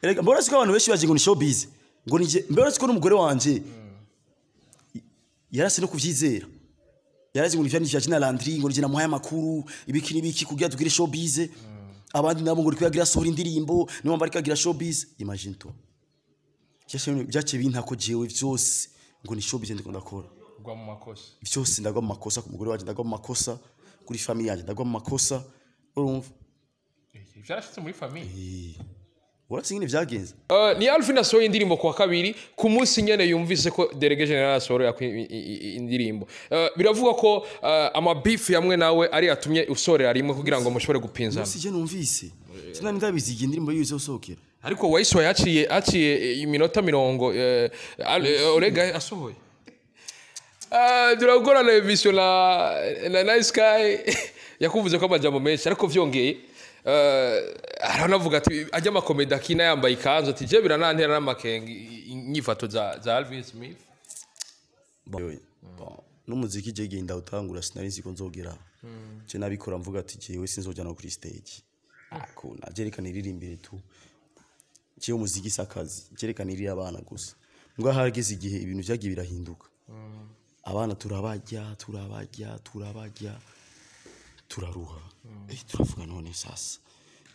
Erega mbona siko abantu benshi baje ngo ni showbiz, ngo nije, mbona siko n'umugore wanje yarase no kuvyizera, yarazi ngo ni vyanje na Landry, ngo nije namuhaye amakuru ibiki n'ibiki kugira tugire showbiz. Abandi nabo ngo riko sohora indirimbo, niyo mbarika agira showbiz. Imagine toi, byace bintako jewe vyose ngo ni showbiz ndiko ndakora. Ugwa mu makosa vyose, ndagwa mu makosa ku mugore wanje, ndagwa mu makosa kuri famille yanje, ndagwa mu makosa, urumva. Vyarashitse muri famille. Uretse ingene vyagenze. Ni Alvin asohoye indirimbo kuwa kabiri, ku munsi nyene yumvise ko Délégué Général asohora indirimbo. Biravuga ko ama beef yamwe nawe ari yatumye usorera rimwe kugira ngo mushobore gupinzana. Musi je numvise sinari ndabizi igihe indirimbo yiwe izosohokera. Ariko wayisohoye haciye iminota 40 Olega asohoye. Turagora na émission na Nice Sky yakuvuze ko amajambo menshi, ariko vyongeye aranavuga ati ajya amakomedi akina yambaye ikanzu, ati je biranantera n'amakenga inyifato za Alvin Smith. Bon, n'umuziki je genda utangura sinari nzi ko nzogera. Je nabikora mvuga ati jewe sinzojya no kuri stage. Akuna jerekana iririmbire tu. Jewe umuziki sakazi, jerekana iri abana gusa. Mbwa harageze igihe ibintu vyagiye birahinduka. Abana turabarya turabarya turabarya turaruha. Turavuga none sasa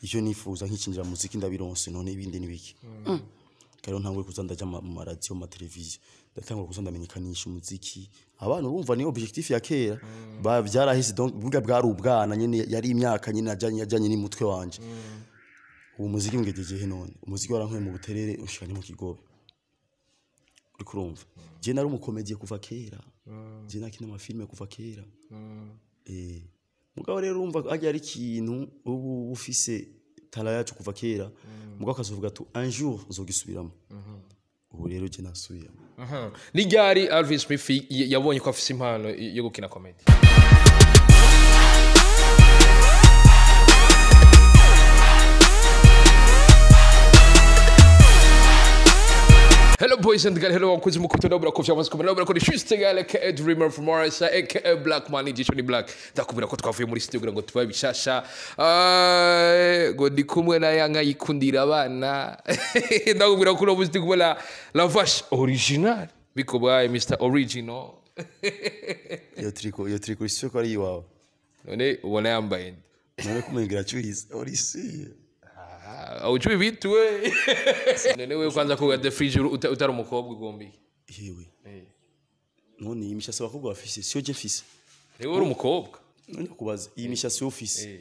ivyo nifuza nkicinjira muziki ndabironse, none ibindi nibiki. Karo ntangwe kuza ndaja mu ma radio, mu televiziyo, ndatangura kuza ndamenyekanisha umuziki. Abana urumva ni objectif ya kera ba vyarahise, donc burya bwari ubwana nyene, yari imyaka nyene yajanye n'umutwe wanje. Ubu muziki ngejeje he none? Umuziki warankuye mu Buterere ushikanye mu Kigobe. Uriko urumva, je nari umukomediye kuva kera, je nakina amafilme kuva kera. Mugabo rero urumva hajya ari ikintu ubu ufise talent yacu kuva kera, mugabo akazovuga ati un jour nzogisubiramo. Ubu rero je nasubiramo. Ni ryari Alvin Smith yabonye ko afise impano yo gukina comedy? Hello boys and girls, hello wakuzi mukubito ndabura ko vyamaze kumenya, ndabura ko ni juste gale aka Dreamer from RSA aka Black Man Edition Black. Ndakubwira ko twavuye muri studio kugira ngo tubaye bishasha. Ngo ndi kumwe na yanga yikundira abana. Ndakubwira ko uno ndi kumwe na La Vache original. Biko bwaye Mr Original. Iyo tricot isi ko ari iwawe. None ubona yambaye nde? None kumengera cyuhize orisi. Ujui vitu we. None wewe kwanza ko the fridge utari umukobwa ugombi. Yewe. None iyi mishasi abakobwa bafise siyo je mfise? Niwe uri umukobwa. None kubaza, iyi mishasi ufise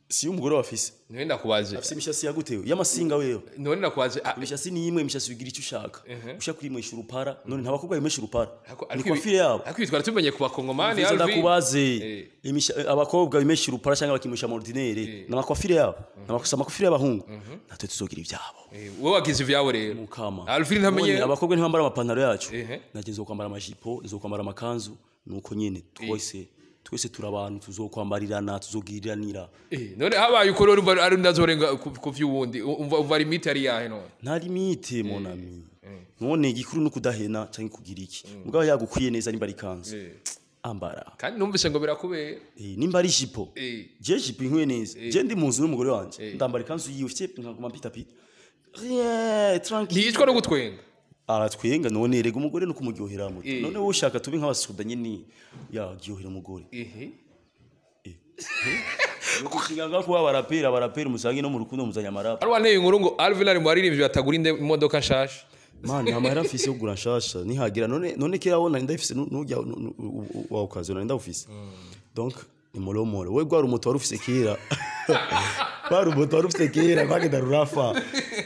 siyo umugore wafise? None ndakubaze. Afise imishasi yagutewe y'amasinga wewe? None ndakubaze. Imishasi ni imwe, imishasi ugira icyo ushaka. Ushaka kuyimwesha urupara, none nta bakobwa bimesha urupara. Ni coiffure yabo. Ariko twara tumenye ku bakongomani. Mviza Alvin. Ndakubaze. Abakobwa bimesha urupara cyangwa bakimesha mu ordinaire, ni amacoiffure yabo. Ni amacoiffure y'abahungu. Natwe tuzogira ibyabo. Wowe wagize ivyawe rero. Mukama. Alvin ntamenye. None abakobwa ntibambara amapantaro yacu. Naje nzokwambara amajipo, nzokwambara amakanzu, nuko nyene twese turi abantu, tuzokwambarirana, tuzogiriranira. None habaye uko rero umva ari ndazorenga ku vy'uwundi, umva limite ari yahe none? Nta limite, mon ami. None igikuru ni ukudahena cyangwa kugira iki. Mugabo yagukwiye neza, nimba ari ikanzu, ambara. Kandi numvise ngo birakubera. Nimba ari jipo, je jipo inkwiye neza, je ndi mu nzu n'umugore wanje, ndambara ikanzu yiwe ufite nkaguma mpita pita, rien, tranquille. Ntiyicwa no gutwenga. Aratwenga. None rega umugore no kumuryohera muto. None wowe ushaka tube nk'abasuda nyine, yaryohera umugore. Gushinga ngaho kuba barapera musange no mu rukundo muzanye amarapa. Ari wanteye inkuru ngo Alvin ari mu baririmbyi batagura imodoka nshasha. Man, nta mahera mfise yo kugura nshasha nihagira. None kera wona ndayifise, nujya wa occasion ndawufise, donc ni molomolo. We gwari umuto wari ufise kera, gwari umuto wari ufise kera rwagenda rurafa,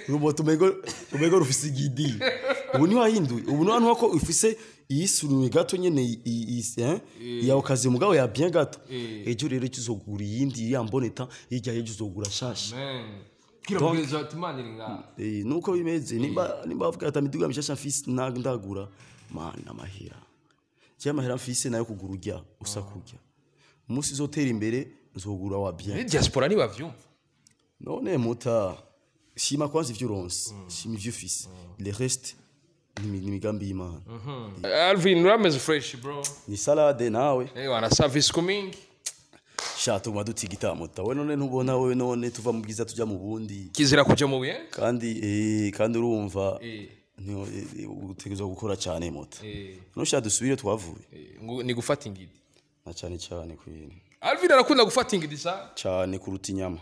urumoto umego rufise igidi. Ubu ntiwahinduye, ubu ni ko ufise iyisunuye gato nyene hein, ya occasion, mugabo ya bien gato. Ejo rero uzogura iyindi ya mboneta, hirya y'ejo uzogura shasha. Kira ati Imana iri ngaha. Nuko bimeze, nimba bavuga ati imiduga mishasha mfise ndagura, man, amahera je amahera mfise nayo kugura urya usa kurya. Umunsi uzotera imbere nzogura wa bien. Ni diaspora ntibavyumva. None muta shima kwanza ivyo uronse, shima ivyo ufise, le reste ni imigambi y'Imana. Alvin, urameze fresh bro. Ni salade, nawe? Wana service kumingi. Sha, tuguma dutigita muta. We none ntubona wewe none tuva mu bwiza tujya mu bundi. Kizira kuja mu buye. Kandi kandi urumva niyo utegerezwa gukora cyane muta. Nusha dusubire twavuye. Ngo ni gufata ingidi. Na cyane cyane kwini. Alvin arakunda gufata ingidi sa. Cyane kuruta inyama.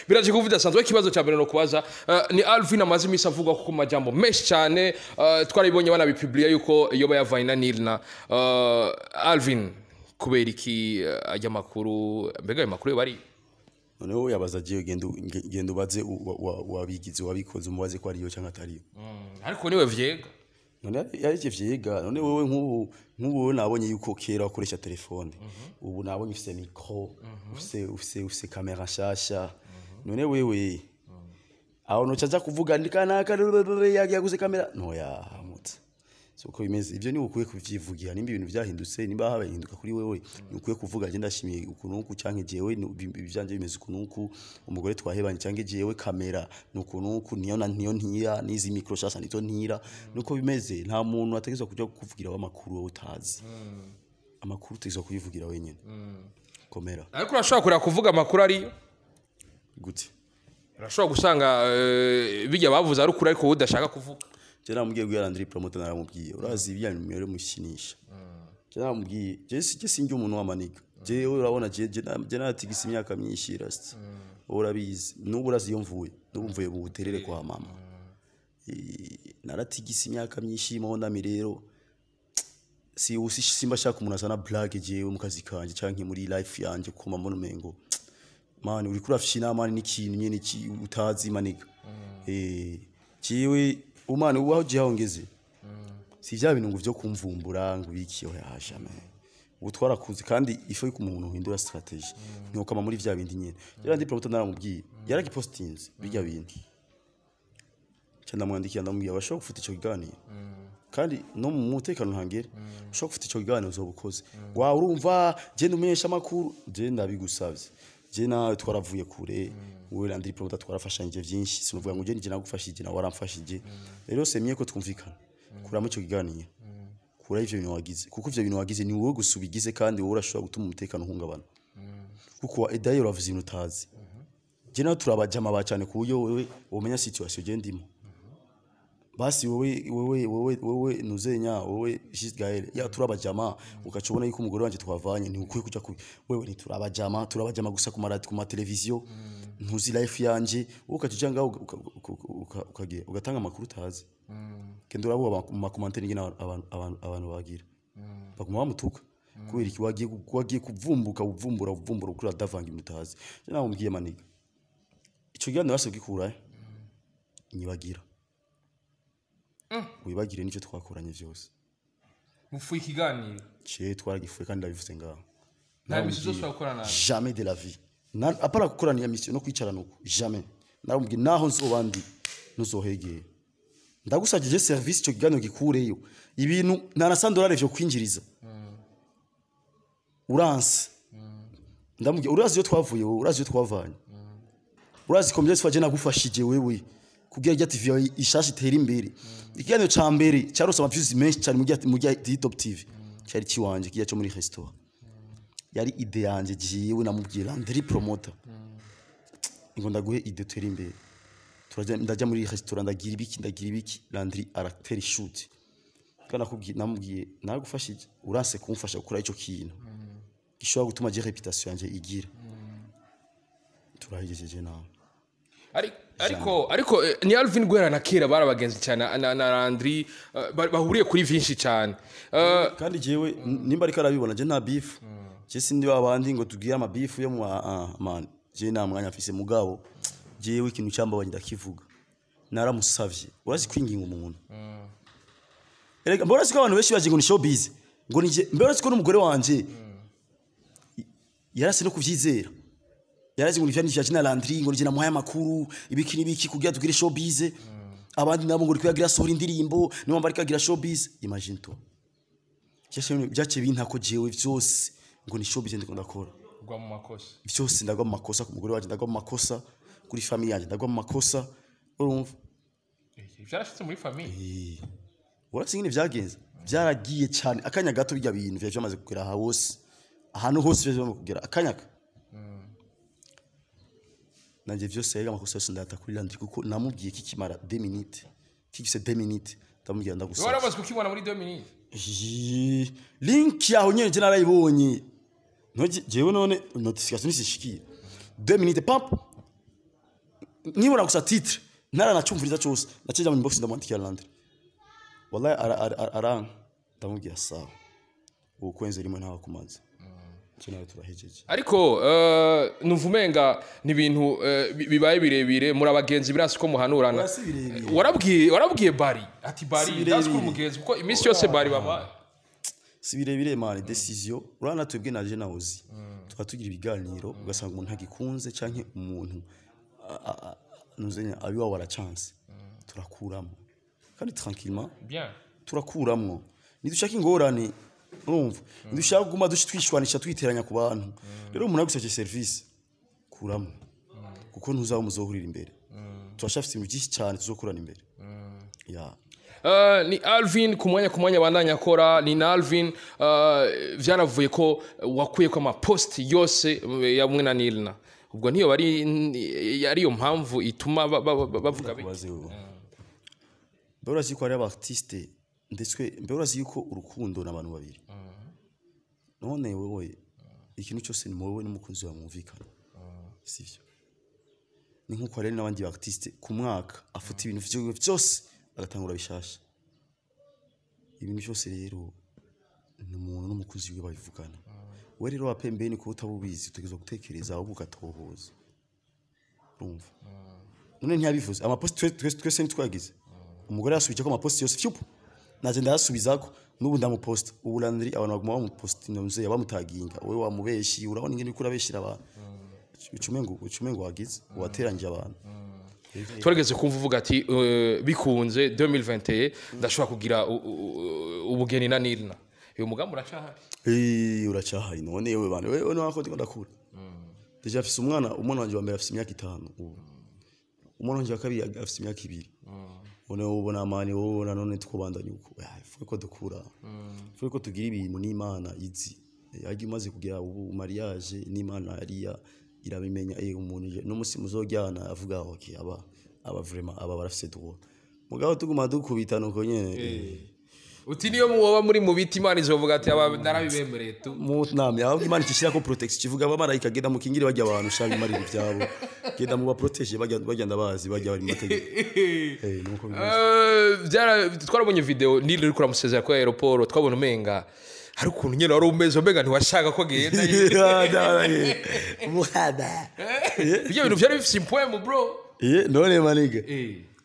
Biraje kuvuga bidasanzwe. Ikibazo cya mbere no kubaza ni Alvin amaze imisi avuga ko ku majambo menshi cyane, twarabibonye banabipubliya yuko yoba yavanye na Nilna. Alvin, kubera iki ajya amakuru, mbega ayo makuru yoba ari Noneho yabaza agiye genda ubaze wabigize wabikoze, umubaze ko ariyo cyangwa atariyo. Ariko niwe vyega. None yarije vyiga. None wewe nk'ubu wewe nabonye yuko kera wakoresha telefone, ubu nabonye ufise micro, ufise kamera nshasha. None wewe aho noca aja kuvuga ndi kanaka yaguze kamera ntoya mutse, so uko bimeze ivyo ni ukwiye kuvyivugira. Nimba ibintu vyahindutse, nimba habaye hinduka kuri wewe, ni ukwiye kuvuga: je ndashimiye ukuntu uku, canke jewe ivyanje bimeze ukuntu uku, umugore twahebanye, canke jewe kamera ni ukuntu uku, niyo na niyo ntira n'izi micro shasha nizo ntira. Nuko bimeze. Nta muntu ategerezwa kuja kukuvugira amakuru wowe utazi. Amakuru utegerezwa kuyivugira wenyene. Komera. Ariko urashobora kureba kuvuga amakuru ariyo. Gute? Urashobora gusanga bijya bavuze ari ukuri, ariko wowe udashaka kuvuga. Je namubwiye guhera Landry Promoter, naramubwiye: urazi ibya nimero mushinisha. Je namubwiye je sinjye umuntu w'amaniga. Je urabona je naratigisa imyaka myinshi rasta. Wowe urabizi, n'ubu urazi iyo mvuye, n'ubu mvuye mu buterere kwa mama. Naratigisa imyaka myinshi mon ami. Rero si usi simba shaka umuntu azana blague jewe mu kazi kanje canke muri life yanje, kuma mbona umengo man uriko urafyina man n'ikintu nyene utazi maniga. Jewe umana ubu aho jihaho ngeze, si vya bintu ngo vyo kumvumbura ngo ibiki, oya, jamais. Ubu twarakuze kandi ifo yuko umuntu uhindura strategy, ntiwokama muri vya bindi nyene. Rero ndi promoter naramubwiye, yaragipostinze bijya bintu, ca ndamwandikiye, ndamubwira: bashobora gufata ico kiganiro kandi no mu mutekano ntangere, ushobora gufata ico kiganiro uzoba ukoze wa urumva. Je ndumenyesha amakuru, je ndabigusavye. Je nawe twaravuye kure, wowe Landry Promoter twarafashanyije vyinshi. Sinovuga ngo je nije nagufashije, nawe waramfashije. Rero semye ko twumvikana, kuramo ico kiganiro, kura ivyo bintu wagize, kuko ivyo bintu wagize ni wowe gusa ubigize, kandi wowe urashobora gutuma umutekano uhungabana, kuko wa edaye uravuze ibintu utazi. Je nawe turabajama ba cyane ku buryo wewe womenya situation je ndimo. Basi wowe nuzenya wowe Gilles Gaël ya turabajama, ugaca ubona yuko umugore wanje twavanye, ntikwiye kuja ku wewe. Ntiturabajama, turabajama gusa ku maradi, ku mateleviziyo. Ntuzi life yanje, wowe ugaca uja ngaho ukagira ugatanga amakuru utazi. Kenda urabona mu makomantere ingene abantu bagira, baguma bamutuka kubera iki? Wagiye kuvumbuka, uvumbura uvumbura ukuri adavanga ibintu utazi. Je namubwiye: maniga, ico kiganiro basi ugikurahe, nyibagira, wibagire n'icyo twakoranye byose. Mufuye ikiganiro. Ce twaragifuye kandi ndabivuze ngaho. Nta misi zose gukorana. Jamais de la vie. Apara gukorana iya mission no kwicarana uko, jamais. Naramubwiye: naho nzoba ndi ntuzohegere, ndagusabye service, ico kiganiro gikureyo. Ibintu nta na sandorare vyo kwinjiriza uranse. Ndamubwiye: urazi iyo twavuye wowe, urazi iyo twavanye, urazi combien fois je nagufashije wewe kugira irya TV yawe ishasha itere imbere. Ikiganiro ca mbere carose ama views menshi cyane muri Top TV cyari kiwanje, kijya cyo muri restaurant yari idée yanje jiwe. Namubwiye: Landry Promoter, ngo ndaguhe idée tere imbere. Turajya, ndajya muri restaurant, ndagira ibiki, ndagira ibiki, Landry aratera ishuti. Kandi nakubwiye, namubwiye: nagufashije, uranse kumfasha gukora ico kintu gishobora gutuma je réputation yanje igira. Turahigejeje nawe. Ariko ni Alvin guhera na kera bari abagenzi cyane na Landry, bahuriye kuri vyinshi cyane. Kandi jewe nimba ariko arabibona, je nta beef. Je sindi babandi ngo tugire ama beef yo mu man. Je nta mwanya mfise, mugabo jewe ikintu cyambabaye ndakivuga. Naramusavye. Urazi kwinginga umuntu? Erega mbona siko abantu benshi baje ngo ni showbiz, ngo ni je. Mbona siko n'umugore wanje yarase no kuvyizera, yarazi ngo ni vya na Landry, ngo nije namuhaye amakuru ibiki n'ibiki kugira tugire showbiz. Abandi nabo ngo riko sohora indirimbo, niyo mpamvu ariko agira showbiz. Imagine toi, byaciye bintako jewe vyose ngo ni showbiz ndiko ndakora. Ugwa mu makosa. Vyose ndagwa mu makosa. Ku mugore wanje ndagwa mu makosa, kuri famille yanje ndagwa mu makosa, urumva? Vyarashitse muri famille. Urasi ingene vyagenze, byaragiye cyane akanya gato. Bijya bintu vyari vyamaze kugera aha hose. Ahantu hose byo kugera akanyaka. Nanje vyose yega amakosa yose ndayata kuri Landry, kuko namubwiye kikimara 2 minutes, kikise 2 minutes, ndamubwira ndagusaba. Waramaze kukibona muri 2 minutes? Ih, link yaho nyene je narayibonye. None jewe, none notification nisishikiye 2 minutes, pap, nibona gusa titre, ntaranacumviriza cyose, nacija mu inbox, ndamwandikira Landry. Wallahi ara ndamubwira sawa, ubu kwenze rimwe ntawe kumaze cyo nawe turahejeje. Ariko numva umenga ni ibintu bibaye birebire. Muri abagenzi, birasi ko muhanurana. Oya, si birebire. Warabwiye Bari ati Bari Si birebire. ndazi ko uri umugenzi, kuko iminsi yose Bari bama Si birebire man, décision urana twebwe naje nawe uzi tukaba tugira ibiganiro, ugasanga umuntu ntagikunze canke umuntu nuzenya abiwa wara chance, turakuramo kandi tranquillement. Bien. Turakuramwo, ntidushaka ingorane, urumva, ntidushaka kuguma twishwanisha, twiteranya ku bantu. Rero umuntu agusabye service, kuramo, kuko ntuzaba muzohurira imbere. Turashafite ibintu byinshi cyane tuzokurana imbere ya. Ni Alvin ku mwanya bandanya akora. Ni na Alvin, vyanavuye ko wakuye ko amapost yose yamwe na Nilna. Ubwo niyo bari ari yo mpamvu ituma bavuga Kubaze wowe, mbere urazi ko hari aba artiste, ndetse mbere urazi yuko urukundo n'abantu babiri. None wowe ikintu cyose ni wowe n'umukunzi wawe mwumvikana, sivyo? Ni nkuko hari n'abandi ba artiste ku mwaka afuta ibintu vyiwe byose agatangura bishasha. Ibintu byose rero ni umuntu n'umukunzi wiwe babivugana. We rero wa pembeni, kuba utabubizi, utegerezwa gutekereza ahubwo ugatohoza, urumva? None ntiyabivuze amaposti, twese ntitwagize umugore yasubije ko amaposti yose fyupu, naje ndayasubizako, n'ubu ndamuposta. Ubu Landry abantu baguma bamuposta, nze bamutaginga, wowe wamubeshi, urabona ingene uriko urabeshira abantu, ucume ngo wagize wateranyije abantu. Twarigeze kumva uvuga ati bikunze 2021 ndashobora kugira ubugeni na Nilna. Uyu mugambi uracahari? Eh, uracahaye. None yewe bana, wewe nako ndiko ndakura. Déjà afise umwana, umwana wanje wa mbere afise imyaka 5 ubu, umwana wanje wa kabiri afise imyaka 2. Ubona, ubona amani wowe ubona none twobandanya uko? Faut ko dukura, faut ko tugira ibintu n'Imana izi. Yagiye umaze kugira ubu mariage n'Imana yariya irabimenya. Umuntu n'umusi muzojyana avuga okay, aba vraiment aba barafise droit. Mugabo tuguma dukubita nuko nyene. Uti niyo muwoba muri mu biti, Imana izovuga ati aba narabibemereye tu. Mu nami ahubwo Imana ikishyira ko protection, kivuga abamarayika genda mukingire bajya abantu shaka imarira ibyabo, genda mu baprotege bajya, bajya ndabazi bajya bari mu mategeko. Nuko bimeze. Twarabonye video Nili uriko uramusezera kuri aéroport, twabona umenga hari ukuntu nyene wari umeze, umenga ntiwashaka ko agenda. Muhada. Ibyo bintu vyari bifise impwemu, bro. None maniga,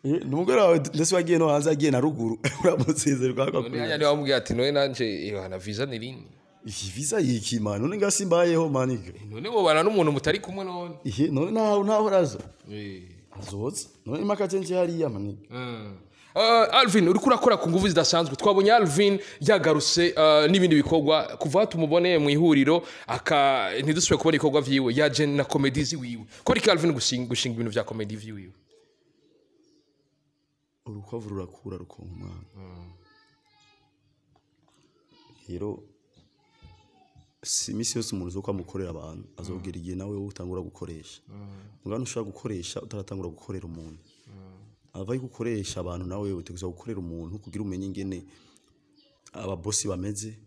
numugore wawe ndetse wagiye no hanze, agiye na ruguru, uramusezera. None hanya niwe wamubwiye ati none nanje yohana visa ni rini? Iyi visa yiki man? None ngasi mbayeho maniga. None wobana n'umuntu mutari kumwe none? Ihe, none naho uraza azoza none impaka cenje hariya maniga. Alvin, uriko urakora ku nguvu zidasanzwe. Twabonye Alvin yagarutse n'ibindi bikorwa. Kuva aho tumuboneye mu ihuriro aka ntidusubire kubona ibikorwa vyiwe, yaje na comedy ziwiwe. Ko riki Alvin gushinga ibintu vya comedy vyiwiwe? Urukwavu rurakura rukonka umwana. Rero si iminsi yose umuntu uzi amukorera abantu, azogera igihe nawe wowe utangura gukoresha. Mugabo ntushobora gukoresha utaratangura gukorera umuntu. Ava yuko ukoresha abantu, nawe utegerezwa gukorera umuntu kugira umenye ingene ababosi bameze,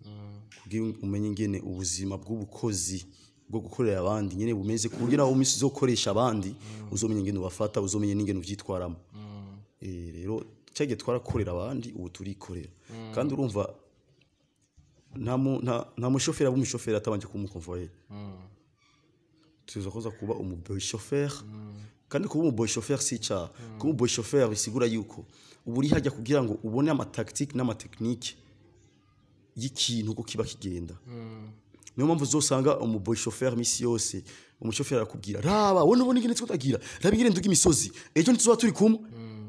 kugira umenye ingene ubuzima bw'ubukozi bwo gukorera abandi nyene bumeze, ku buryo nawe iminsi uzokoresha abandi uzomenya ingene ubafata, uzomenya n'ingene uvyitwaramo. Rero cyagiye twarakorera abandi, ubu turikorera. Kandi urumva nta mushoferi aba umushoferi atabanje kuba umukonvoyeri. Tuza koza kuba umuboy chauffeur. Kandi kuba umuboy chauffeur si icyaha. Kuba umuboy chauffeur bisigura yuko uba uri hajya kugira ngo ubone amatactique n'amatechnique y'ikintu uko kiba kigenda. Niyo mpamvu uzosanga umuboy chauffeur misi yose umushoferi arakubwira: raba wowe nubona ingene tutagira, raba ingene nduga imisozi, ejo ntituzoba turi kumwe,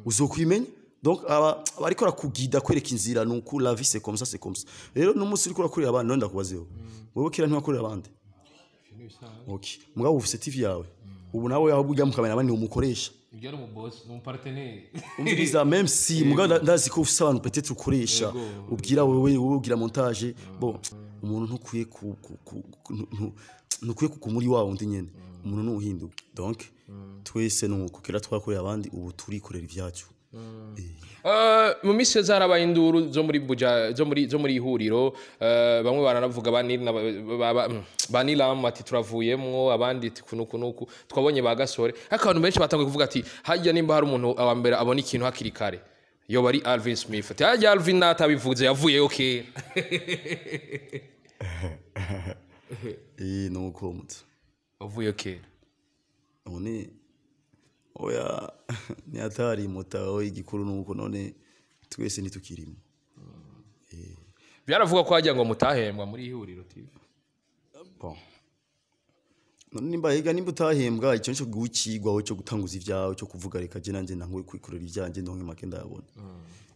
uzokwimenya. Donc aba ariko arakugida, kwereka inzira, nuko la vie c'est comme ça, c'est comme ça. Rero n'umunsi uriko urakorera abandi, none ndakubazeho, wowe kera ntiwakorera abandi? Okay, mugabo ufise TV yawe ubu, nawe aho ujya mukamera abandi umukoresha. Ibyo ari umuboss, ni umupartenaire. Umviriza, même si mugabo ndazi ko ufise abantu peut-être ukoresha, ubwira wewe, wowe ugira montage. Bon, Umuntu ntukwiye ntukwiye kuguma uri wa wundi nyene. Umuntu nuhinduka. Donc twese nuko kera twakorera abandi, ubu turikorera ivyacu. Mu minsi yose harabaye induru zo muri buja, zo muri ihuriro. Bamwe baranavuga ba Nilam ati turavuyemwo, abandi ati kunuku nuku. Twabonye ba Gasore, ariko abantu benshi batanguye kuvuga ati hajya nimba hari umuntu wa mbere abona ikintu hakiri kare yoba ari Alvin Smith, ati hajya Alvin natabivuze yavuyeyo kera. Nuko muto. Wavuyeyo kera. None oya, ni hatari mutaho. Igikuru nuko none twese ntitukirimo. Byaravuga ko hajya ngo mutahembwa muri Ihuriro TV. Bon, none nimba higa, nimba utahembwa, icyo nico gucigwaho cyo gutanguza ivyawe, cyo kuvuga reka je nanje ntanguye kwikorera ivyanje, ndonke make ndayabona.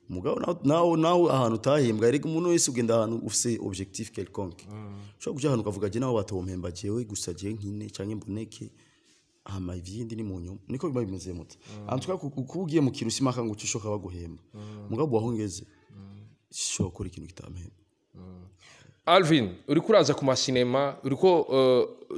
Mugabo nawe ahantu utahembwa, erega umuntu wese ugenda ahantu ufise objectif quelconque. Ushobora kuja ahantu ukavuga je naho batompemba, jewe gusa je nkine canke mboneke, hama ivyindi ni mu nyuma. Niko biba bimeze muto. En tout cas, kuba ugiye mu kintu simaka ngo ucishoka baguhemba, mugabo waho ngeze sishobora gukora ikintu kitampemba. Alvin, uriko uraza ku masinema, uriko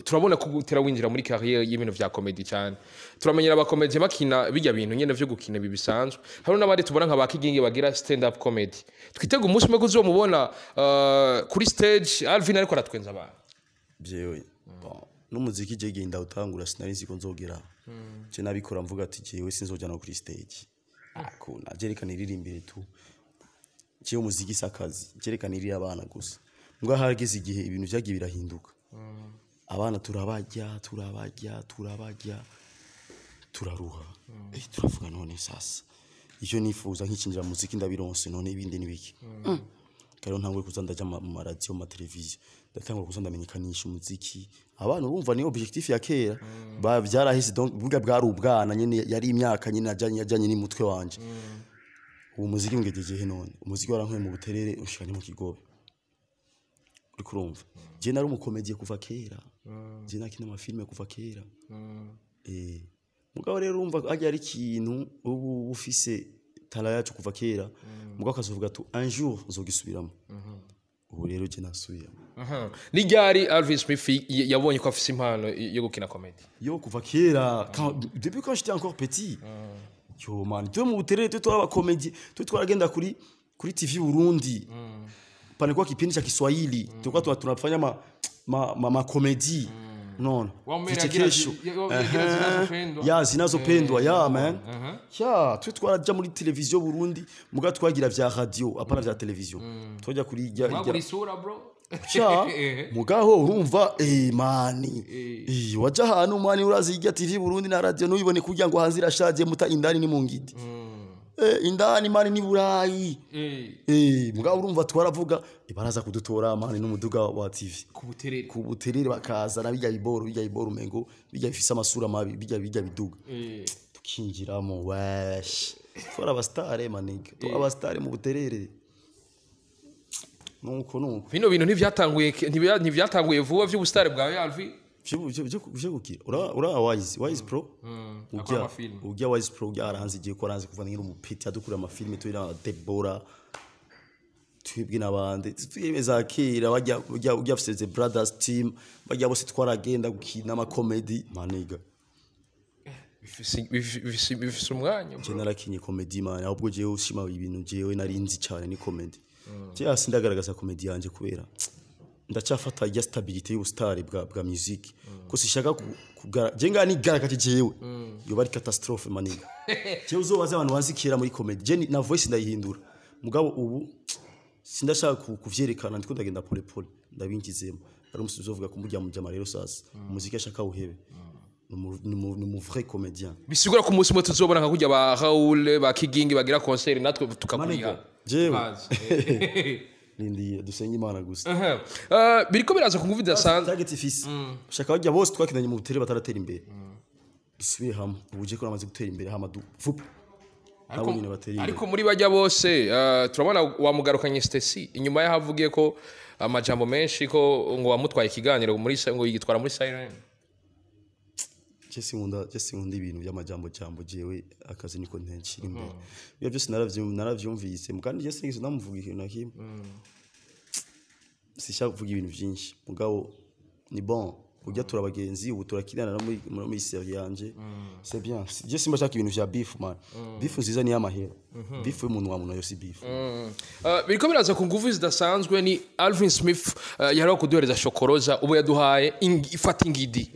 turabona ko utera winjira muri carrière y'ibintu vya comedy cyane. Turamenyera abakomedi bakina bijya bintu nyene vyo gukina ibi bisanzwe. Hari n'abandi tubona nka ba Kigingi bagira stand up comedy. Twitega umunsi umwe kuzomubona kuri stage Alvin ariko aratwenza abantu. Jewe, bon, n'umuziki je genda utangura sinari nzi ko nzogera. Je nabikora mvuga ati jewe sinzojya no kuri stage, akuna je reka niririmbire tu, jewe umuziki sakazi, je reka nirire abana gusa. Mbwa harageze igihe ibintu vyagiye birahinduka. Abana turabarya, turabarya, turabarya, turaruha. Turavuga none sasa ivyo nifuza nkikinjira mu muziki ndabironse, none ibindi nibiki? Rero ntangure kuza ndaja mu maradiyo, mu mateleviziyo, ndatangura kuza ndamenyekanisha umuziki. Abana urumva ni objectif ya kera ba vyarahise. Donc burya bwari ubwana nyene, yari imyaka nyene yajanye n'umutwe wanje. Ubu muziki ngejeje he? None umuziki warankuye mu Buterere ushikanye mu Kigobe. Uriko urumva, je nari umukomediye kuva kera, je nakina amafilme kuva kera. Mugabo rero urumva hajya ari ikintu ubu ufise tala yacu kuva kera, mugabo akazovuga tu un jour uzogisubiramo. Ubu rero je nasubiyemo. Aha. Ni ryari Alvin Smith yabonye ko afise impano yo gukina comedy? Yo, kuva kera, depuis quand j'étais encore petit. Yo man, twe mu Buterere twe twari abakomedi, twe twaragenda kuri TV Burundi, palikuwa kipindi cha Kiswahili, tulikuwa tunafanya ma comédie, non, vichekesho. Ya zinazopendwa, ya man, ya twe twaraja muri televiziyo Burundi, muga twagira vya radio, apana vya televiziyo. Twajya kuri Mwagura isura, bro. Cha mugaho urumva, mani, waja ahantu mani, urazi irya TV Burundi na radio nuyibone kugira ngo hanze irashaje muta, indani ni mu ngidi. Indani mani ni Burayi. Mugabo urumva twaravuga, baraza kudutora mani n'umuduga wa TV. Ku Buterere. Ku Buterere bakazana bijya biboro, bijya biboro umengo bijya bifise amasura mabi, bijya biduga. Tukinjiramo, wesh, twari abastare maniga, twari abastare mu Buterere. Nuko Bino bintu ntivyatanguye vuba vy'ubustare bwawe, Alvin. Vyo gukira ura Wise Pro. Akora Ujya amafilm. Ujya Wise Pro, ujya aranzi igiye ko aranzi kuva nkiri umupeti, adukura amafilme turi na Deborah, twebwe n'abandi filime za kera, bajya ujya afise the brothers team, bajya bose twaragenda gukina amakomedi maniga. Bifise umwanya, bro. Je narakinye comedy man, ahubwo jewe ushima ibintu jewe nari nzi cyane ni comedy. Je hasi ndagaragaza comedy yanje kubera ndacyafata ijya stabilité y'ubustare bwa music, ko sishaka je nga nigaragaje jewe yoba ari catastrophe maniga. Jewe uzobaze abantu bazi kera muri comedy, je na voice ndayihindura. Mugabo ubu sindashaka kuvyerekana, ndiko ndagenda pole pole ndabinjizemo. Ari umusi uzovuga kumurya mujama. Rero sasa umuziki ashaka uhebe, ni umu vrai comédien. Bisigura ko umunsi umwe tuzobona nka kurya ba Raoul, ba Kigingi bagira concert, natwe tukakuriha. Maniga, jewe. Bazi. Nindiye dusenge Imana gusa. Aha. Biriko biraza ku nguvu idasanzwe. Target ifise shaka bajya bose twakinanye mu Butere bataratera imbere, dusubire hamwe. Ubu je ko namaze gutera imbere, hama du vuba nabo nyine batera imbere. Ariko muri bajya bose, turabona wamugarukanye Stacy inyuma y'aho avugiye ko amajambo menshi ko ngo wamutwaye ikiganiro muri ngo yitwara muri Siren. Je sinkunda ibintu by'amajambo jambo. Jewe akazi niko ntenshira imbere. Ibyo byose naravyumvise, kandi je sinigeze ndamuvuga ikintu na kimwe. Sishaka kuvuga ibintu vyinshi, mugabo ni bon, ujya turabagenzi, ubu turakinana no muri série yanje, c'est bien. Je simba shaka ibintu vya beef, man. Beef nziza ni y'amahera, beef y'umuntu wa muntu yo si beef. Biriko biraza ku nguvu zidasanzwe. Ni Alvin Smith, yari kuduhereza shokoroza, ubu yaduhaye ifata ingidi.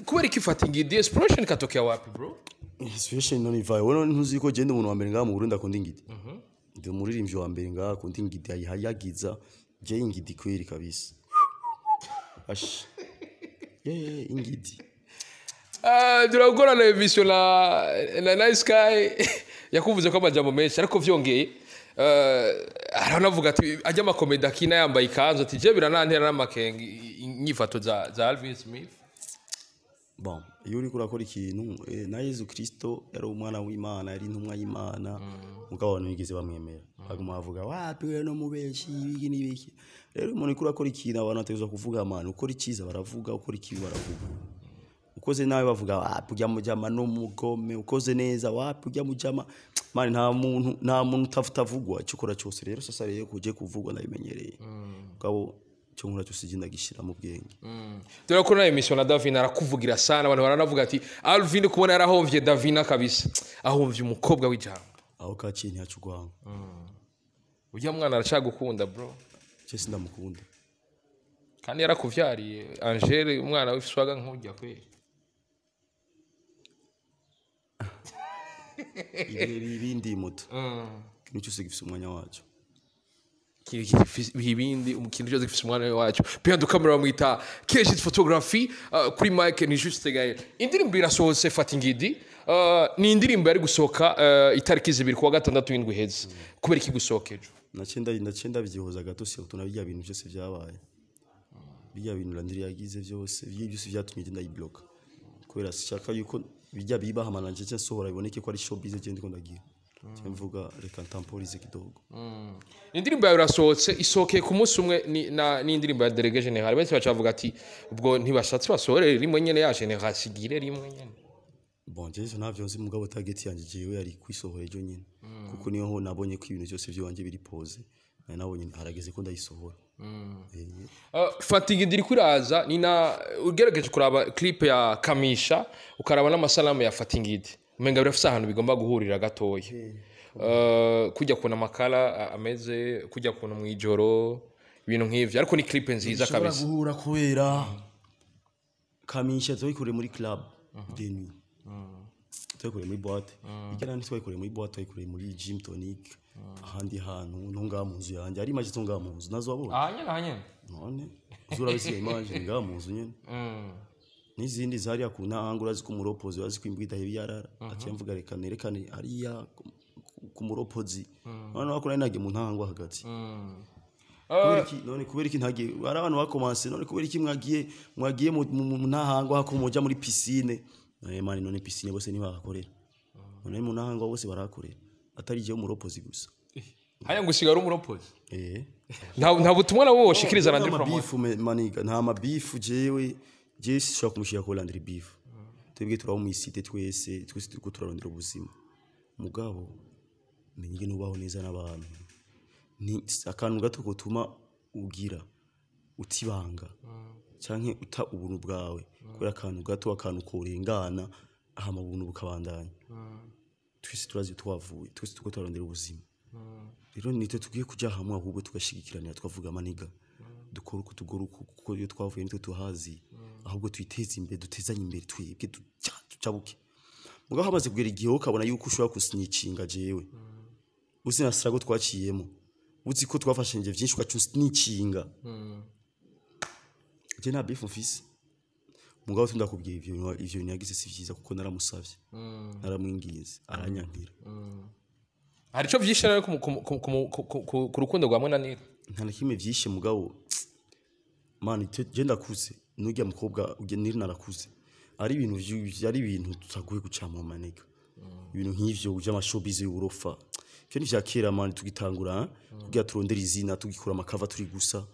Kubera iki ifata ingidi? Inspiration katokea wapi, bro? Inspiration none ivaye? Wowe ntuzi ko genda umuntu wa mbere ngaha mu Burundi akunda ingidi? Ndi umuririmbyi wa mbere ngaha akunda ingidi, ayihayagiza. Je ingidi kweli kabisa. Ash. Yeah, ingidi. Turakora na émission na Nice Sky, yakuvuze ko amajambo menshi, ariko vyongeye aranavuga ati ajya amakomedi akina yambaye ikanzu, ati je biranantera n'amakenga inyifato za Alvin Smith. Bon, iyo uriko urakora ikintu, na Yezu Kristo yari umwana w'Imana, yari intumwa y'Imana, mugabo abantu bigeze bamwemera, baguma bavuga wapi, we no mubeshi, ibiki n'ibiki. Rero umuntu uriko urakora ikintu, abantu bategerezwa kuvuga, man. Ukora icyiza baravuga, ukora ikibi baravuga. Ukoze nawe bavuga wapi, ujya mujama no mugome. Ukoze neza, wapi, ujya mujama. Man, nta muntu utavugwa icyo ukora cyose. Rero sasa rero kuje kuvugwa ndabimenyereye, mugabo icyo nkora cyose genda gishyira mu bwenge. Turakora na émission na Davina, arakuvugira sana. Abantu baranavuga ati Alvin kubona yarahomvye Davina kabisa, ahomvye umukobwa w'ijambo. Aho kaciye ntiyaca urwango. Ujya mwana aracagukunda, bro? Cyo sindamukunda. Kandi yarakuvyariye Angele, umwana w'ifiswaga nk'ujya kweli. Ibihe ibindi moto, ikintu cyose gifite umwanya wacyo. Ibindi ikintu cyose gifite umwanya wacyo. Behind the camera bamwita Keshit Photography, kuri mic ni Juste Gaël. Indirimbo irasohotse, Fata Ingidi. Ni indirimbo yari gusohoka itariki 2 kuwa gatandatu w'indwi iheze. Kubera iki gusohoka ejo? Naciye ndabyihoza gato, surtout na bijya bintu byose byabaye, bijya bintu Landry yagize byose, bijya byose byatumye ngenda yibloka, kubera sishaka yuko bijya biba hama nanje nce nsohora biboneke ko ari showbiz. Je ndiko ndagira, nce mvuga reka ntemporize kidogo. Indirimbo yawe irasohotse, isohokeye ku munsi umwe n'indirimbo ya Délégué Général. Benshi baca bavuga ati ubwo ntibashatse basohorere rimwe nyene, ya Général sigire rimwe nyene. Bon, jewe ntavyo nzi, mugabo target yanje jewe yari kwisohora ejo nyene, kuko niho nabonye ko ibintu byose by'iwanje biri posé, nari nabonye harageze ko ndayisohora. Fata Ingidi iriko iraza, ni na ugerageje kuraba clip ya Kamisha, ukaraba n'amasanamu ya Fata Ingidi, umenga birafise ahantu bigomba guhurira gatoya. Kujya kubona amakara ameze kujya kubona mw'ijoro, ibintu nk'ivyo, ariko ni clip nziza Bishobora kabisa. guhura kubera Kamisha twayikoreye muri club de nuit, twayikoreye muri boîte. Igera ntitwayikoreye muri boîte, twayikoreye muri gym tonic, ahandi hantu, no ngaha mu nzu yanjye. Ari image zo ngaha mu nzu nazo wabonye? Ahanyene, ahanyene. None uzurabisiga image ni ngaha mu nzu nyene. N'izindi zariya ku ntahanga, urazi ko umuropozi, urazi ko imbwa idaheba iyarara. Aciye mvuga reka nerekane hariya ku muropozi. None wako nari nagiye mu ntahangwa hagati. Kubera iki none? Kubera iki ntagiye? Hari abantu bakomanse: none kubera iki mwagiye mu ntahangwa hako muja muri piscine? None man, none piscine bose ntibahakorera? None mu ntahangwa bose barahakorera, atari jewe umuropozi gusa? Haya ngo usigara umuropozi. Eh. Nta butumwa nabo woshikiriza Nta Landry Promoter? mabifu maniga, nta mabifu. Jewe sishobora kumushira ko Landry beef. Twebwe turaba mu isite twese, twese turiko turarondera ubuzima, mugabo menye ingene ubaho neza n'abantu. Ni akantu gato kotuma ugira utibanga canke uta ubuntu bwawe kubera akantu gato, akantu korengana, hama ubuntu bukabandanya. Twese turazi twavuye, twese turiko turarondera ubuzima. Rero nitwe tugiye kuja hamwe, ahubwo tugashigikiranira, tukavuga maniga dukora uko tugora uko, kuko iyo twavuye nitwe tuhazi. Ahubwo twiteze imbere, dutezanye imbere twebwe, ducabuke. Mugabo hamaze kugera igihe wowe ukabona yuko ushobora kusinyicinga jewe, uzi na struggle twaciyemo, uzi ko twafashije vyinshi, ugaca usnicinga. Je nta beef mfise, mugabo tundakubwiye ivyo bintu yagize si vyiza, kuko naramusavye, naramwinginze, aranyankira. Hari ico vyishe rero ku rukundo rwa Mwana? Nta na kimwe vyishe, mugabo man, je ndakuze, nurya mukobwa ujya niri narakuze, ari ibintu ari ibintu tutagoye guca mu manega, ibintu nk'ivyo vy'amashowbiz y'uburofa, ivyo ni vya kera, man, tugitangura, hein? Kugira turondere izina, tugikura amakava turi gusa.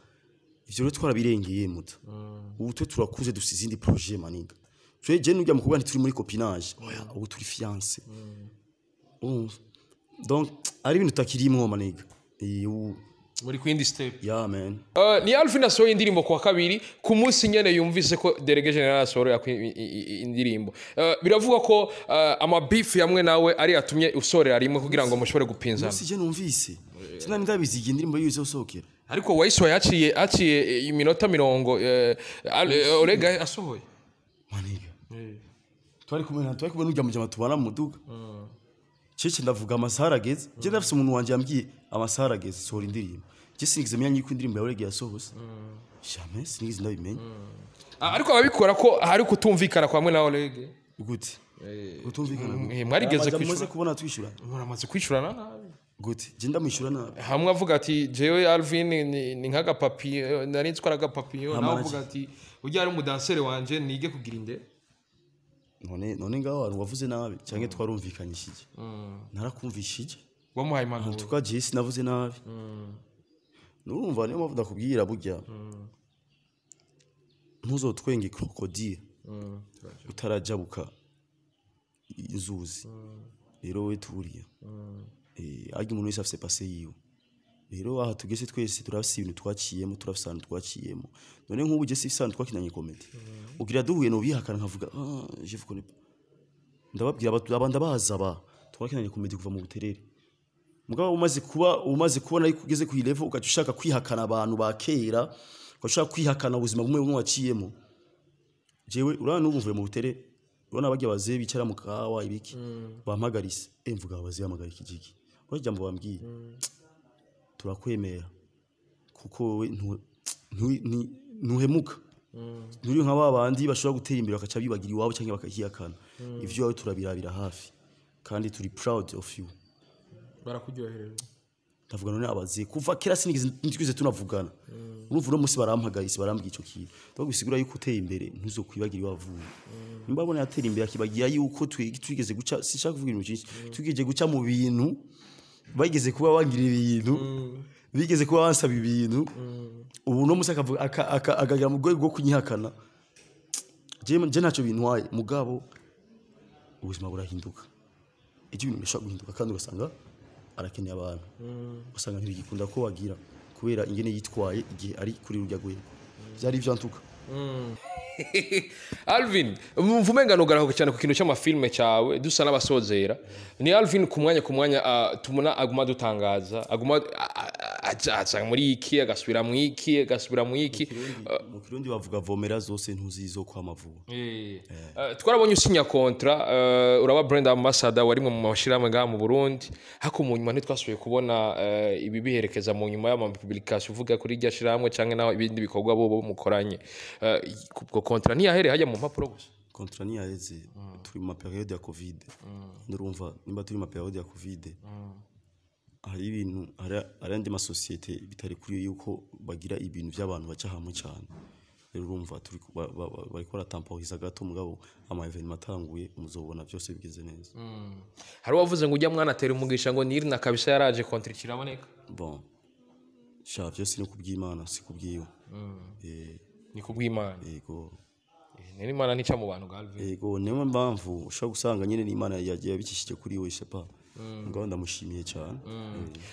Ivyo rero twarabirengeye muta. Ubu twe turakuze, dufise izindi projet, maniga. Twe je nurya mukobwa ntituri muri copinage, oya, ubu turi fiancé. Urumva? Donc ari ibintu tutakirimwo, maniga. Ubu Muri kwindi step. Yeah man. Ni Alvin asohoye indirimbo kuwa kabiri, ku munsi nyene yumvise ko Délégué Général asohora indirimbo. Biravuga ko amabifu yamwe nawe ari yatumye usorera rimwe kugira ngo mushobore gupinzana. Musi je numvise, sinari ndabizi igihe indirimbo yiwe izosohokera. Ariko wayisohoye haciye iminota 40 Orega asohoye. Maniga, twari kumwe n'urya mujama tubana mu muduga. Cece ndavuga amasaha arageze. Je ndafise umuntu wanje yambwiye amasaha arageze, sohora indirimbo. Je sinigeze menya yuko indirimbo yawe yasohose. Jamais, sinigeze ndabimenya. Ah, ariko ababikora ko hari kutumvikana kwamwe na Orege. Gute kutumvikana gute? Mwarigeze Amaze kwishura. Kubona twishyura. Muramaze kwishurana nabi. Gute? Je ndamwishyura nabi? Hamwe avuga ati jewe Alvin ni nk'agapapiyo, nari nzi ko ari agapapiyo, nawe Hamara avuga ati ujya ari umudansere wanje nige kugira inde. None ngaho hantu wavuze nabi cyangwa twarumvikanyishije? Narakumvishije. Wamuhaye impanuro. Tuka je sinavuze nabi. Nurumva, niyo mpamvu ndakubwira, burya ntuzotwenge crocodile utarajabuka inzuzi. Rero we turiya, arya umuntu wese afise passé yiwe. Rero aha tugeze twese turafise ibintu twaciyemo, turafise ahantu twaciyemo. None nk'ubu je sifise ahantu twakinanye comédie, ugira duhuye nobihakana nkavuga: "Ah, je vous connais pas." Ndababwira abandi baza ba twakinanye comédie kuva mu Buterere. Mugabo umaze kubona yuko ugeze ku level, ugaca ushaka kwihakana abantu ba kera, ugaca ushaka kwihakana ubuzima bumwe bumwe waciyemo. Jewe urabona n'ubu mvuye mu Buterere, urabona barya bazee bicara mu kawa ibiki bampagarise, mvuga abazehe bamagarika igiki? Urabona ijambo bambwiye: "Turakwemera kuko wowe ntuhemuka, nturi nka ba bandi bashobora gutera imbere bakaca bibagira iwabo cyangwa bakahiyakana. Ivyo iwawe turabirabira hafi kandi turi proud of you." Barakuryohereje. Ndavuga none abaziye kuva kera sinigeze ntitwize tunavugana, urumva uno munsi barampagaritse barambwiye ico kintu. Ndavuga yuko uteye imbere ntuzokwibagira iwavuye. Nimba abona yatera imbere akibagira yuko twigeze guca, sinshaka kuvuga ibintu byinshi, twigeze guca mu bintu, bageze kuba bangira ibintu, bigeze kuba bansaba ibintu, ubu no musi akavuga akagera mu rwego rwo kunyihakana. Je ntacyo bintwaye, mugabo ubuzima burahinduka. Ibyo ibintu bishobora guhinduka kandi ugasanga arakeneye abantu, ugasanga ntibigikunda ko wagira kubera ingene yitwaye igihe ari kuri rurya rwego. Byari ivyo ntuka. Alvin, mvume ngano cyane ku kintu cy'amafilme cyawe, dusa n'abasozera. Ni Alvin ku mwanya tumuna aguma dutangaza, aguma aza muri iki, agasubira mu iki, agasubira mu iki. Mu Kirundi bavuga vomera zose ntuzizo kwama vuba. Twarabonye usinya contrat, uraba brand ambassador wari mu mashirahamwe ngaha mu Burundi, hako mu nyuma ntitwasubiye kubona ibi biherekeza mu nyuma y'ama publication uvuga kuri irya shirahamwe canke naho ibindi bikorwa bo mukoranye. Ubwo contrat ntiyahereye hajya mu mpapuro gusa? Contrat ntiyaheze. Turi mu ma période ya Covid. Ndurumva nimba turi mu ma période ya Covid, hari ibintu, hari andi masosiyete bitari kuri yuko bagira ibintu by'abantu baca hamwe cyane. Rero urumva turi bariko baratemporiza gato, mugabo ama événement atanguye muzobona byose bigeze neza. Hari uwavuze ngo ujya mwana atera umugisha, ngo niri na kabisa yaraje contrat kiraboneka. Bon sha, byose ni kubw'Imana, si kubwiwe. Ni kubw'Imana. Yego. Nari Imana ntica mu bantu Galvin. Yego, niyo mpamvu ushobora gusanga nyine n'Imana yagiye yabikishije kuri we sepa. Mugabo ndamushimiye cyane.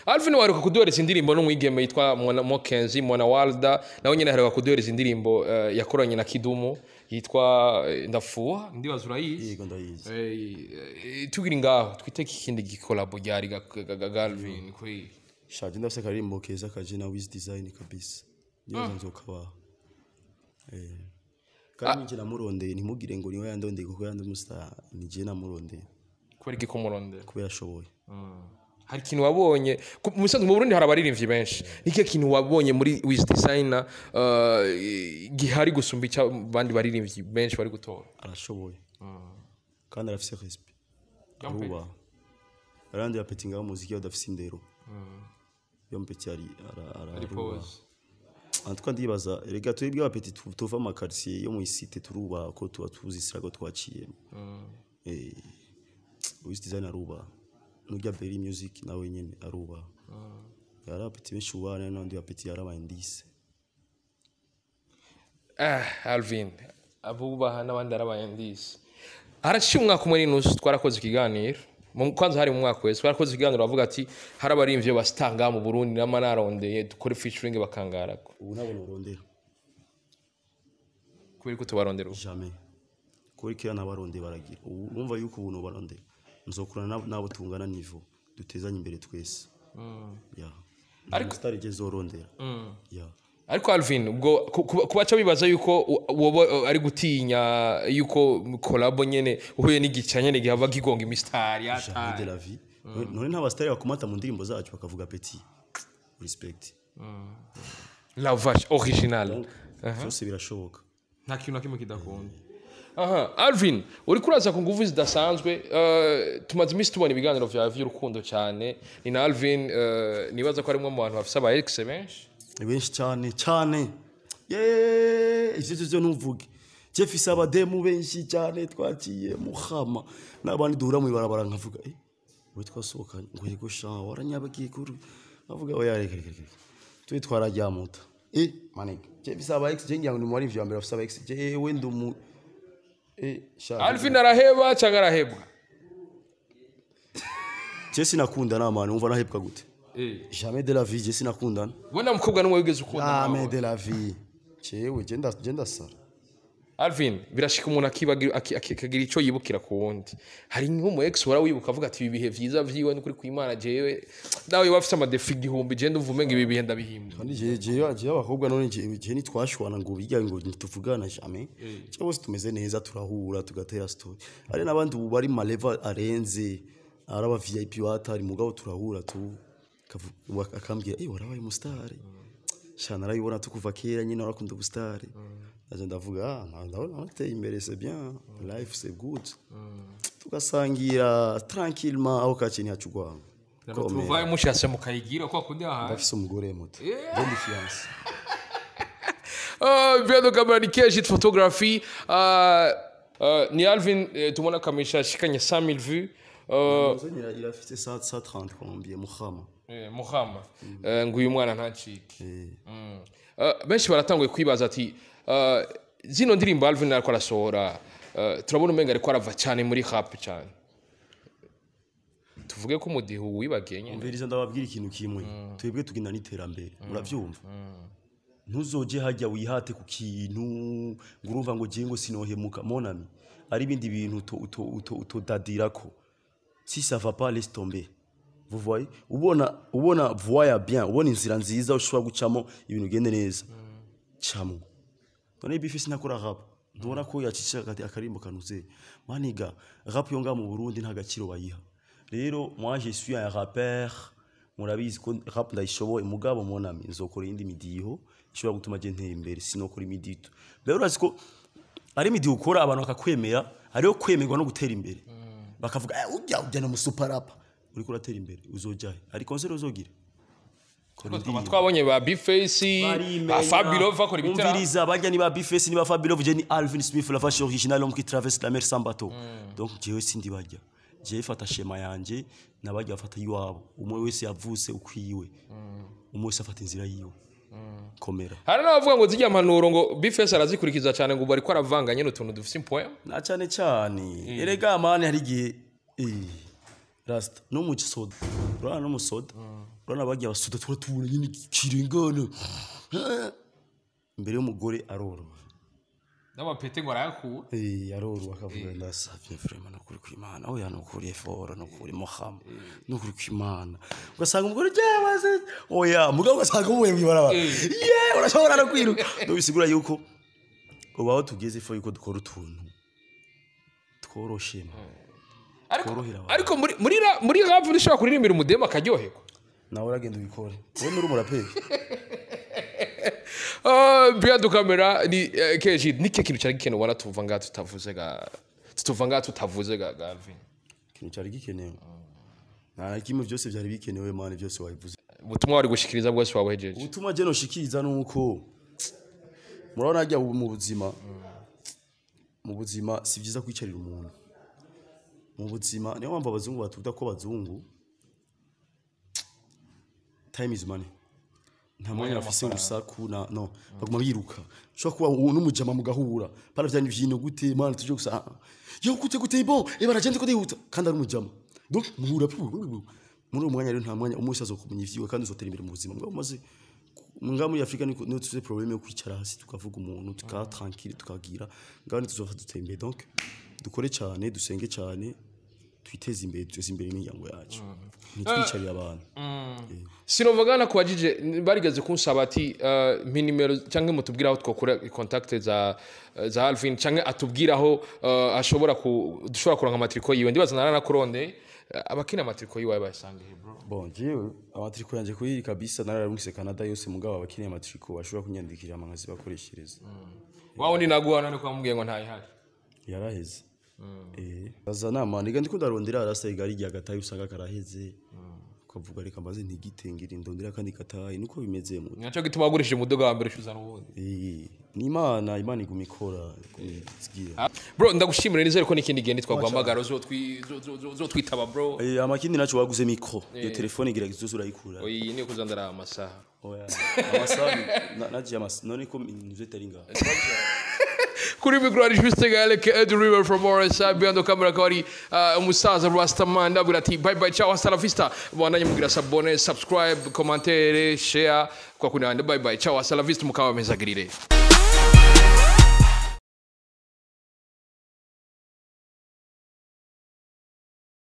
Alvin, waheruka kuduhereza indirimbo n'umwigeme yitwa Mona Mokenzi Mona Walda, nawe nyine aheruka kuduhereza indirimbo yakoranye na Kidumu yitwa Ndafuha, ndibaza urayizi. Yego, ndayizi. Tugira ngaho twiteke ikindi gikolabo ryari Galvin kwe? Shaje ndafise akaririmbo keza kaje na Wiz Design kabisa, niyo nzokabaha. Kandi nije namurondeye, ntimugire ngo niwe yandondeye kuko yandi umustar, nije namurondeye. Kubera iki kumurondera? Kubera ashoboye. Hari ikintu wabonye mu bisanzwe mu Burundi hari abaririmbyi benshi, ni ikihe kintu wabonye muri Wiz Designer gihari gusumba icyo abandi baririmbyi benshi bari gutora? Arashoboye kandi arafise respect, arubaha. Arandi bapeti ngaho muziki badafise indero, yo mpeti ari arubaha. Pause. En tout cas ndibaza rega twebwe abapeti tuva mu quartier yo mu cité turubaha ko tuba tuzi isirago twaciyemo. Wiz Design arubaha, nurya Berry Music nawe nyene arubaha. Yari abapeti benshi ubaha n'abandi bapeti yarabaye indise. Ah, Alvin abubaha n'abandi arabaye ndisi. Haraciye umwaka umwe n'inusu twarakoze ikiganiro. Kwanza hari mu mwaka wese twarakoze ikiganiro bavuga ati hari abarimvyi basitanga mu Burundi nama narondeye dukore featuring bakangarako. Ubu ntabwo norondera. Kubera ko tubarondera ubu? Jamais. Kuri kera nabarondeye baragira. Ubu urumva yuko ubu nobarondera, nzokurana n'abo tungana niveau, dutezanye imbere twese. Yeah, ariko star igeze zorondera, yeah. Ariko Alvin, ubwo kubaca bibaza yuko woba ari gutinya yuko collabo nyene uhuye n'igica nyene gihava kigonga imistari. Jamais de la vie. None nta basitari bakomata mu ndirimbo zacu bakavuga: "Petit, respect"? La Vache original. Donc byose birashoboka. Nta kintu na kimwe kidakunda. Aha Alvin, uri kuraza ku nguvu zidasanzwe. Tumaze iminsi tubona ibiganiro vyawe vy'urukundo cyane. Ni na Alvin, nibaza ko arimwe mu bantu bafise aba ex benshi. Ni benshi cyane cyane. Yeee, ivyo byo ntuvuge. Je mfise abademu benshi cyane twaciye muhama n'abandi duhura mu ibarabara, nkavuga: "Eh, we twasohokanye?" Ngo: "Yego sha, waranyabagiye kuri." Nkavuga: "Oya, reka reka reka, twe twarajyamuta." Eh maniga, je mfise aba ex, je ngira ngo ni mu bari vya mbere bafise aba ex. Jewe ndumu sha. Alvin araheba cyangwa arahebwa? Je sinakundana mani, umva nahebwa gute? Jamais de la vie, je sinakundana. We nta mukobwa n'umwe wigeze ukunda? Jamais Nawe? de la vie. Jewe je ndasara. Alvin, birashika umuntu akibagira akagira icyo yibukira ku wundi. Hari nk'umu ex uhora wibuka avuga ati: "Ibi bihe vyiza vyiwe n'ukuri kw'Imana, jewe nawe yoba afise ama défauts 1000, je ndumva umenga ibi bihe ndabihimba." Kandi je abakobwa none je ntitwashwana ngo bijya ngo ntituvugana, jamais. Je bose tumeze neza, turahura tugatera story. Hari n'abandi ubu bari ma level arenze, ari aba VIP batari, mugabo turahura tu akambwira: "Eh, warabaye umustar sha, narabibona tukuva kera nyine warakunda ubustar." Ndaje ndavuga: "Ah, ndabona wateye imbere, c'est bien, life c'est good." Tugasangira tranquillement aho kaci ntihacugwanga. Tuvaye mushatse mukayigira kwa kundi aha. Ndafise umugore muto, ndi fiancé. Behind camera ni Keji Photography. Ni Alvin, tubona kamisha ashikanye 100,000 vues. Muzanye irafite 130 combien muhama. Muhama. Ngo uyu mwana ntacike. Benshi baratanguye kwibaza ati zino ndirimbo Alvin ariko arasohora, turabona umenga ariko arava cyane muri rap cyane. Tuvuge ko umudiho wibagiye nyene? Umviriza, ndababwira ikintu kimwe: twebwe tugenda n'iterambere, muravyumva? Ntuzoje hajya wihate ku kintu ngo urumva ngo je ngo sinohemuka, mon ami. Ari ibindi bintu utodadirako. Si ça va pas, laisse tomber. Vous voyez, ubona voie ya bien, ubona inzira nziza ushobora gucamo ibintu ugende neza, camwo. None bifisi ntakora rap, ntubona ko yacisha akarimbo kanuze? Maniga, rap yo nga mu Burundi nta gaciro bayiha. Rero moi je suis un rappeur, murabizi ko rap ndayishoboye, mugabo mon ami, nzokora iyindi midiho ishobora gutuma je ntera imbere. Sinokora imidito mbere. Urazi ko ari imidiho ukora abantu bakakwemera, hariho kwemerwa no gutera imbere, bakavuga: "Eh, ujya no super rapper." Uriko uratera imbere, uzojahe? Ari concert uzogira? Kora Tukaba indirimbo. twabonye ba Bface, ba Fabio bakora ibiteramo. Umviriza, bajya ni ba Bface, ni ba Fabio, je ni Alvin Smith, la Vache originale, l'homme qui traverse la mer sans bateau. Donc jewe sindi bajya, jewe fata schéma yanje, nabajya bafata iwabo. Umwe wese yavuse ukwiwe, umwe wese afata inzira yiwe. Komera. Hari n'abavuga ngo zijya mpanuro ngo Bface arazikurikiza cyane, ngo ubu ariko aravanga nyine utuntu dufise impoem. Na cyane cyane erega mani, hari igihe rasta no mu gisoda, urabona no mu soda, urabona bagiye abasoda tuba tubona nyine kirengana imbere y'umugore aroroha. N'amapete ngo arayakura. Aroroha akavuga: "Ndasavye vraiment, nukuri kw'Imana, oya, nukuri effort, nukuri muhama, nukuri kw'Imana." Ugasanga umugore jewe oya, mugabo ugasanga umuye mw'ibarabara ye urashobora no kwiruka. Bisigura yuko ubu aho tugeze ifo yuko dukora utuntu tworoshe man. Ariko Tworohera abantu. ariko muri rap ushobora kuririmbira umudemu akaryoherwa. Nawe uragenda ubikore, wowe nuri umuraperi. Behind camera ni KG. Ni kihe kintu cyari gikenewe ubona tuva ngaha tutavuze ga tutuva ngaha tutavuze ga Alvin? Ikintu cyari gikenewe, nta na kimwe, byose byari bikenewe man, byose wabivuze. Ubutumwa wari gushikiriza bwose wabuhejeje. Ubutumwa je noshikiriza nuko murabona hajya mu buzima si byiza kwicarira umuntu mu buzima. Niyo mpamvu abazungu batuvuga ko abazungu time is money, nta mwanya bafise urusaku na no baguma biruka. Ushobora kuba n'umujama mugahura para vyane vyino gute man, tuje gusa yo gute gute, bon, baragenda ko dihuta kandi ari umujama. Donc muhura muri uwo mwanya rero, nta mwanya umwe wese azokumenya ivyiwe kandi uzotera imbere mu buzima. Mugabo umaze ngaha muri Afrika niho tuzi problème yo kwicara hasi tukavuga umuntu, tukaba tranquille, tukagira ngaho ntituzova dutera imbere. Donc dukore cyane, dusenge cyane, twiteze imbere, duteze imbere imiryango yacu, ntitwicarire abantu. Sinovuga nakubajije, barigeze kunsaba ati mpa nimero cyangwa mutubwire aho twakura contact za Alvin, cyangwa atubwire aho ashobora ku dushobora kuronka amatriko yiwe. Ndibaza naranakuronde. Abakina amatriko yiwe bayasanga he, bro? Bon, jewe amatriko yanje kuri kabisa nararungise Canada yose, mugabo abakeneye amatriko bashobora kunyandikira amangazi bakoreshereza. Wawe ni naguha none ko wamubwiye ngo ntayihari? Yaraheze. Baza nama niga ndiko ndarondera arasa igari rya gatayi, usanga karaheze, ukavuga reka mbaze ntigitengere ndondera kandi gatayi, niko bimeze mu Nacyo gituma wagurishije umuduga wa mbere ushuzana ubundi. Ni Imana, Imana iguma ikora, iguma igira. Bro, ndagushimira, nizere ko n'ikindi gihe nitwaguhamagara uzotwitaba, bro. Amakindi naco waguze micro iyo telefone igerageza uzoze urayikura. Oyi niyo kuza ndaraba amasaha. Oya, amasaha nagiye amasaha none ko ibintu itari ngaha. Kuri mikoro ari Juste Gaël ke Ed River from RSI, behind the camera akaba ari umusaza Rastaman. Ndabwira ati bye bye, ciao, hasta la vista. Bandanye mugira s'abonner, subscribe, commentaire, share kwa kunanda. Bye bye, ciao, hasta la vista, mukaba mezagirire.